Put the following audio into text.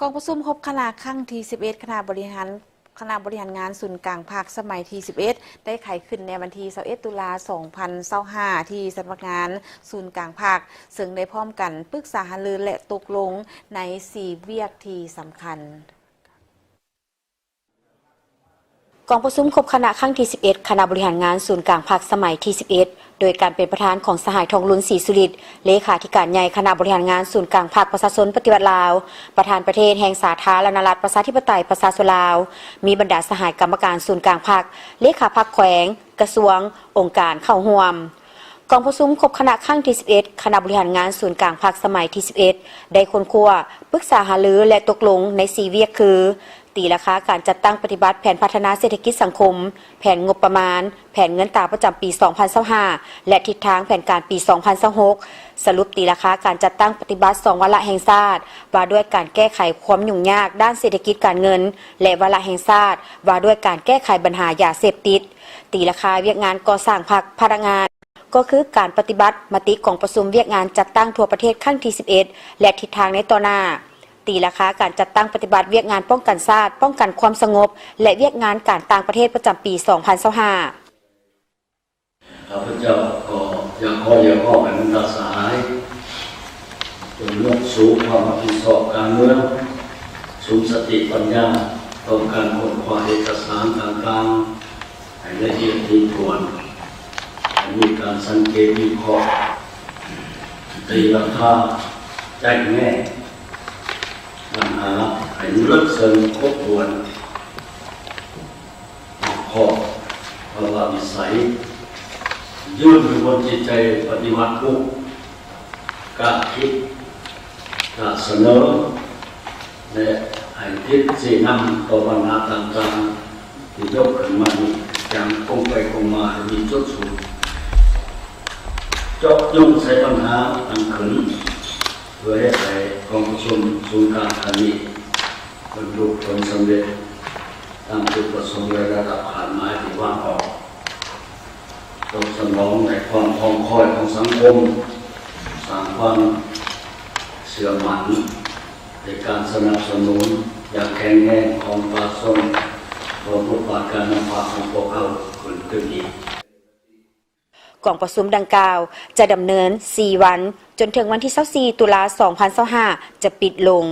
ກອງປະຊຸມຄົບຄະນະຄັ້ງທີສິບເອັດ ຄະນະບໍລິຫານ ຄະນະບໍລິຫານງານສູນກາງພັກສະໄໝທີສິບເອັດ ໄດ້ໄຂຂຶ້ນໃນວັນທີຊາວເອັດ ຕຸລາ ສອງພັນຊາວຫ້າ ທີ່ສຳນັກງານສູນກາງພັກ ເຊິ່ງໄດ້ພ້ອມກັນປຶກສາຫາລື ແລະ ຕົກລົງໃນສີ່ວຽກທີ່ສຳຄັນ. ກອງປະຊຸມຄົບຄະນະຄັ້ງທີສິບເອັດ ຄະນະບໍລິຫານງານສູນກາງພັກສະໄໝທີສິບເອັດ ໂດຍການເປັນປະທານຂອງສະຫາຍ ທອງລຸນ ສີສຸລິດ ເລຂາທິການໃຫຍ່ຄະນະບໍລິຫານງານສູນກາງພັກປະຊາຊົນປະຕິວັດລາວ, ປະທານປະເທດແຫ່ງສາທາລະນະລັດ ປະຊາທິປະໄຕ ປະຊາຊົນລາວ, ມີບັນດາສະຫາຍກຳມະການສູນກາງພັກ, ເລຂາພັກແຂວງ, ກະຊວງ, ອົງການເຂົ້າຮ່ວມ. ກອງປະຊຸມຄົບຄະນະຄັ້ງທີສິບເອັດ ຄະນະບໍລິຫານງານສູນກາງພັກສະໄໝທີສິບເອັດ ໄດ້ຄົ້ນຄວ້າ, ປຶກສາຫາລື ແລະ ຕົກລົງໃນສີ່ວຽກຄື: ຕີລາຄາການຈັດຕັ້ງປະຕິບັດແຜນພັດທະນາເສດຖະກິດສັງຄົມ, ແຜນງົບປະມານ, ແຜນເງິນຕາປະຈຳປີສອງພັນຊາວຫ້າ ແລະ ທິດທາງແຜນການປີສອງພັນຊາວຫົກ, ສະຫຼຸບຕີລາຄາການຈັດຕັ້ງປະຕິບັດສອງວາລະແຫ່ງຊາດ ວ່າດ້ວຍການແກ້ໄຂຄວາມຫຍຸ້ງຍາກດ້ານເສດຖະກິດການເງິນ ແລະ ວາລະແຫ່ງຊາດ ວ່າດ້ວຍການແກ້ໄຂບັນຫາຢາເສບຕິດ, ຕີລາຄາວຽກງານກໍ່ສ້າງພັກພະນັກງານ ກໍຄືການປະຕິບັດມະຕິກອງປະຊຸມວຽກງານຈັດຕັ້ງທົ່ວປະເທດຄັ້ງທີສິບເອັດ ແລະ ທິດທາງໃນຕໍ່ໜ້າ, ຕີລາຄາການຈັດຕັ້ງປະຕິບັດວຽກງານປ້ອງກັນຊາດ, ປ້ອງກັນຄວາມສະຫງົບ ແລະ ວຽກງານການຕ່າງປະເທດປະຈຳປີສອງພັນຊາວຫ້າ. ຂ້າພະເຈົ້າກໍຢາກຂໍຮຽກຮ້ອງໃຫ້ບັນດາສະຫາຍ ຈົ່ງຍົກສູງຄວາມຮັບຜິດຊອບການເມືອງ, ສຸມສະຕິປັນຍາຕໍ່ການຄົ້ນຄວ້າເອກະສານຕ່າງໆ ໃຫ້ລະອຽດຖີ່ຖ້ວນ, ໃຫ້ມີການສັງເກດວິເຄາະ, ຕີລາຄາ, ແຈ້ງແນງບັນຫາໃຫ້ມັນເລິກເຊິ່ງຄົບຖ້ວນ ຮອບຄອບພາວະວິໄສ, ຢືນຢູ່ບົນຈິດໃຈປະຕິວັດບຸກ, ກ້າຄິດ, ກ້າສະເໜີ ແລະ ໃຫ້ທິດຊີ້ນຳຕໍ່ບັນຫາຕ່າງໆ ທີ່ຍົກຂຶ້ນມານີ້ ຢ່າງກົງໄປກົງມາໃຫ້ມີຈຸດສູນ, ເຈາະຈົງໃສ່ບັນຫາຕັ້ງຂຶ້ນ ເພື່ອເຮັດໃຫ້ກອງປະຊຸມສູນກາງຄັ້ງນີ້ ບັນລຸຜົນສຳເລັດຕາມຈຸດປະສົງ ແລະ ລະດັບຄາດໝາຍທີ່ວາງອອກ, ຕອບສະໜອງໃນຄວາມຄອງຄອຍຂອງສັງຄົມ, ສ້າງຄວາມເຊື່ອໝັ້ນໃນການສະໜັບສະໜູນຢ່າງແຂງແຮງຂອງປະຊາຊົນ, ຂອງບົດບາດການນຳພາຂອງພວກເຮົາຂຶ້ນຕື່ມອີກ. ກອງປະຊຸມດັ່ງກ່າວຈະດຳເນີນສີ່ວັນ, ຈົນເຖິງວັນທີຊາວສີ່ ຕຸລາ ສອງພັນຊາວຫ້າ ຈະປິດລົງ.